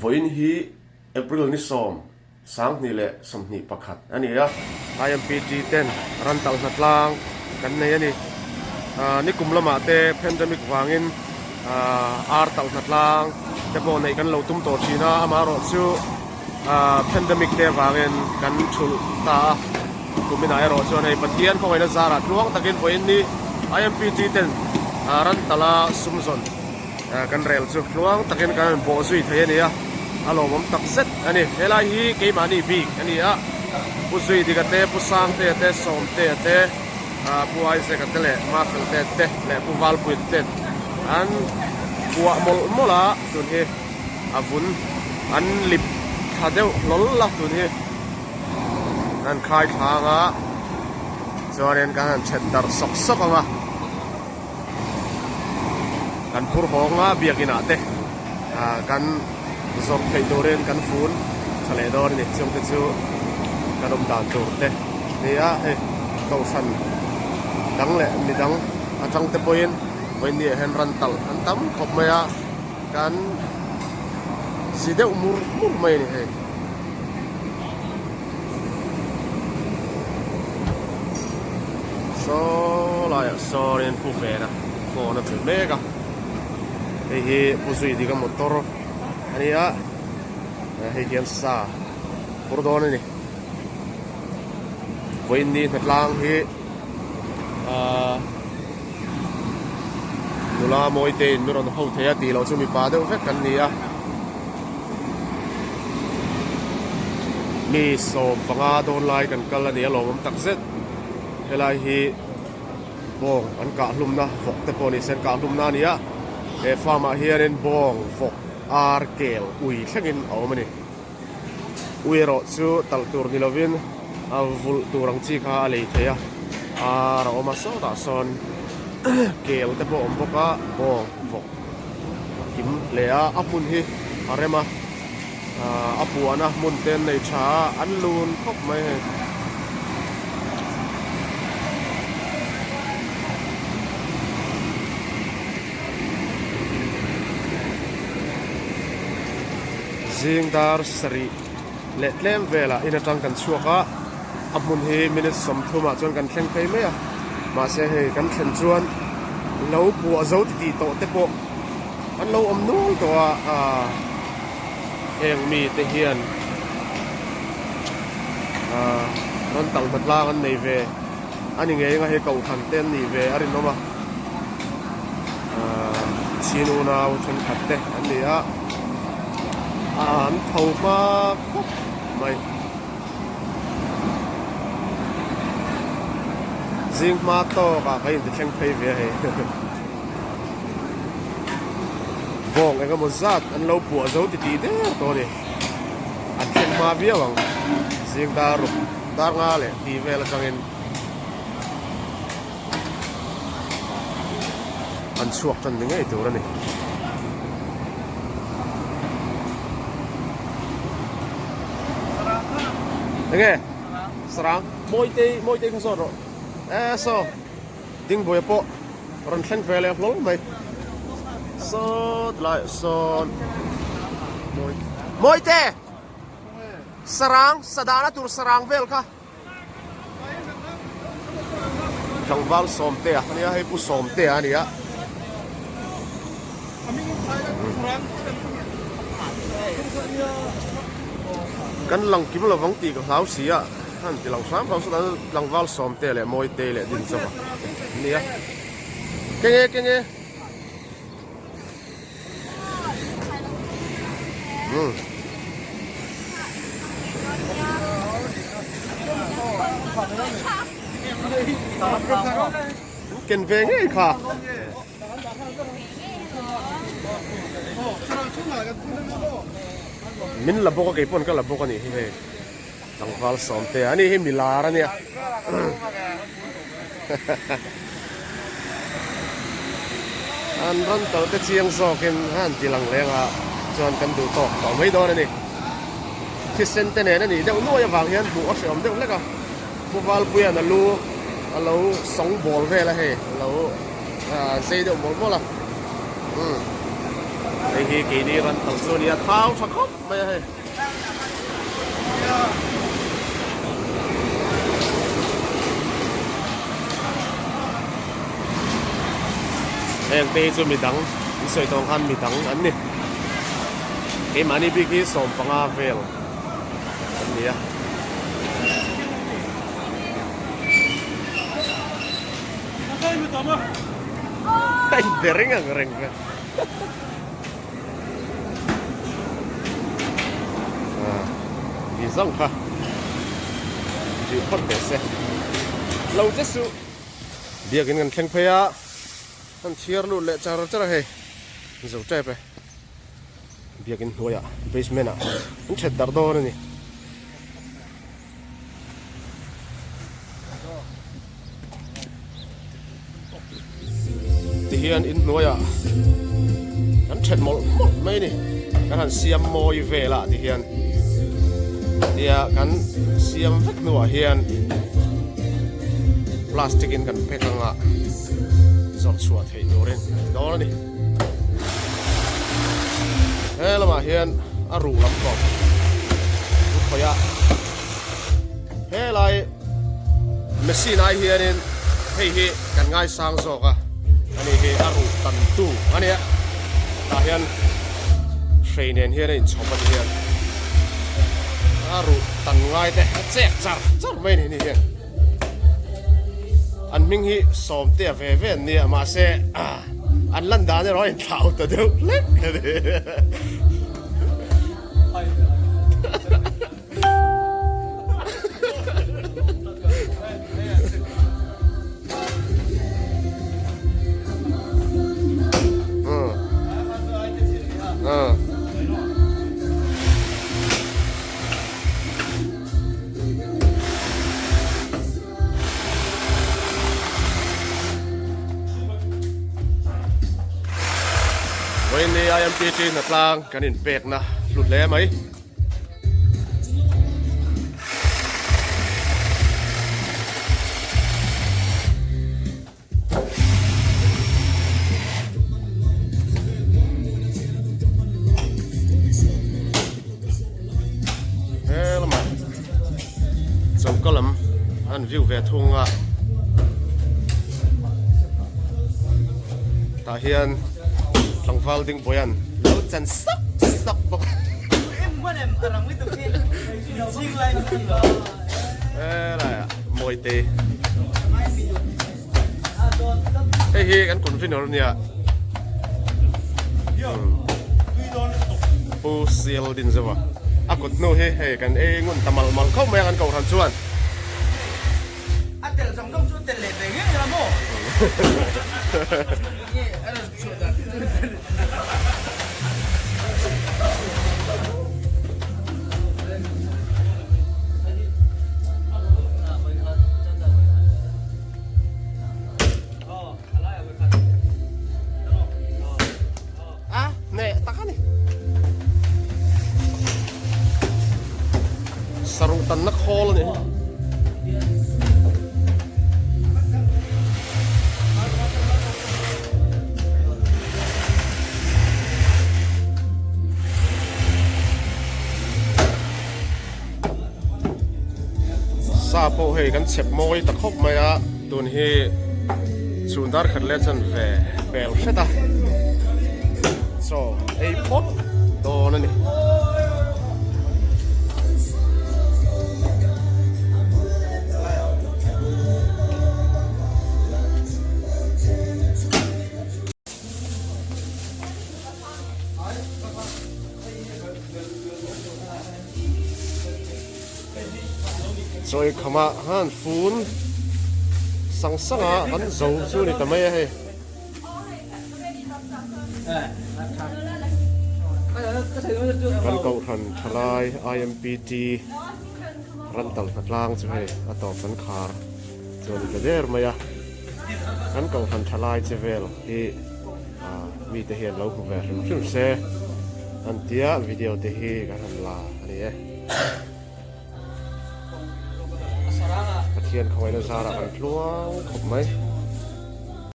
Vawiin hi April ni sawm, 21 21 a ni a. IMPT ten ran talh hna tlang kan nei a ni. Nikum lamah te pandemic vangin ar talh hna tlang te pawh neih kan lo tum tawh thin a, amaherawh chu pandemic te vangin kan thulh ta a. Kuminah erawh chuan hei Pathian khawngaihna zarah tluang takin vawiin ni IMPT ten ran talh a sum zawn. Kan rel chu tluang takin kan rawn bawh zui thei a ni a, a lawmawm tak zet a ni. Helai hi keimahni bik a ni a, Pu Zuidika te, Pu Sangtea te, Sawmtea te, Pu Isaac-a te leh Mafeltea te leh Pu Valpuia te an puah mawlh mawlh a, tun hi a vun an lip thla deuh hlawl a tun hi an khai thlang a, chuanin kan han then darh sawk sawk ang a. Kan phur hawng a biakin ah te kan zawrh theih turin kan fun tha leh dawn a ni chung te chu kan awm dan tur te ni a hei kohhran dang leh midang atang te pawhin vawiin ni ah hian ran talh an tam khawp mai a kan zi deuh mur mur mai a ni hei. Saw laiah sawnin pu vena phone a bel mek a hei hi pu zui dika motor a ni a hei hian sa phur dawn a ni vawiin ni hnatlang hi ahh nula mawi te in min rawn ho thei a tih loh chu mipa deuh vek kan ni a. Mi 15 dawn lai kan kal a ni a lawmawm tak zet helai hi bawng an kah hlumna vawk te pawh ni se an kah hlumna a ni a he farm ah hianin bawng vawk ar kel ui thlengin a awm a ni ui erawh chu talh tur ni lovin a vulh tur ang chi kha a lei thei a ar a awm a sawtah sawn kel te pawh a awm bawk a bawng vawk. Kim hle a, a hmun hi a rem a, a puahna hmun te an nei tha a, an lun khawp mai hei. Zing dar sarih leh tlem velah in atang kan chhuak a, a hmun hi minute 30 ah chuan kan thleng phei mai a, mahse hei kan thlen chuan lo puah zo ti tih tawh te pawh an lo awm nual tawh a, aaa heng mi te hian aaa rawn tal hna tlang an nei ve a ni ngei anga hei kohhran te an nih ve a rinawm a, aaa chin unau thenkhat te an ni a, an tho hma khawp mai. Zing hma tawk ah ka inti thleng phei ve a hei. Bawng eng emaw zat an lo puah zo ti tih der tawh a ni. An thleng hma viau ang. Zing dar ruk dar nga leh tih vel atangin an chhuak tan ni ngei tur a ni. Enge sarang mawitei mawitei kha zawt rawh e saw dingbuai pawh rawn thleng ve leh hlawl mai saw tilai sawn mawite sarang sadana tur sarang vel kha. Tlangval Sawmtea a nia hei Pu Sawmtea a ni a. Kan lang kim lovang tih ka hlau si a, han ti lang hram hram sawn Tlangval Sawmtea leh Mawitei leh Dinzova an ni a. Kenge kenge. Ken ve ngei kha. Min la bawk a kei pawn ka la bawk a nih hi hei. Tlangval Sawmtea a ni hi milar a nia. An rawn kal te chiang zawkin a han ti lang leng a chuan kan duh tawk tawh mai dawn a ni. Thisen te nen a nih deuh nuai avang hian hmuh a hreawm deuh hlek a. Pu Valpuia'n a lu a lo sawng bawl vel a hei a lo zei deuh mawlh mawlh a. Umm. Hei hi keini ran tal chu a nia, thau tha khawp mai a hei. Heng te hi chu midang an sawi tawng khan midang an ni. Keimahni bik hi 15 vel an ni a. A inbe reng ang reng ve. Ni zawng kha zir phawt teh se. Lo che suh. Biakin kan thleng phei a, kan chhiar lut leh char char a hei. Zo tep e. Biakin hnuaiah basement ah an that darh dawn a ni. Tihian in hnuaiah kan then mawlh mawlh mai a ni kan han siam mawi vel ah tihian tia kan siam vek hnuah hian plastic in kan pack anga zawrh chhuah theih turin a ti dawn a ni he lamah hian a ruh lam tawp an khawih a helai machine ai hianin hei hi kan ngaisang zawk a ani hi a ruh tan tu a nia tah hian hrei nen hian a inchhawp a ni hian a ruh tan ngai te a chek char char mai a ni ni hian. An hming hi Sawmtea ve ve an nia mahse an lan dan erawh a inthlau ta deuh hlek a ni. Vawiin ni IMPT hnatlang kan inpekna hlu hle mai. He lamah choka lam an view ve thung a tah hian tlangval ding bawian lo chan sak sak bawk helaiah mawite. Hei hi kan convener ania Pu Sial din zeuh a a kut hnu hi hei kan ei ngun ta mal mal khawp mai a kan kohhran chuan. A tel zawng zawng chu a tel leh ve ngei la maw? Nge a rawn chhuah dan chu. A hneh tak a ni. Saruh tanna khawl a ni. Sa pawh hei kan chhep mawi ta khawp mai a tun hi chhun dar khat leh chan ve pel hret a chaw ei phawt dawn a ni. Chawi khamah han fun sang sang a an zo chu ni ta mai a hei. Kan kohhran thalai IMPT ran tal hnatlang chu hei a tawp kan khar chu a ni ta der mai a. Kan kohhran thalai che vel hi mite hian lo hmu ve hrim hrim se an tia video te hi kan han la a ni e. Pathian khawngaihna zarah kan tluang khawp mai.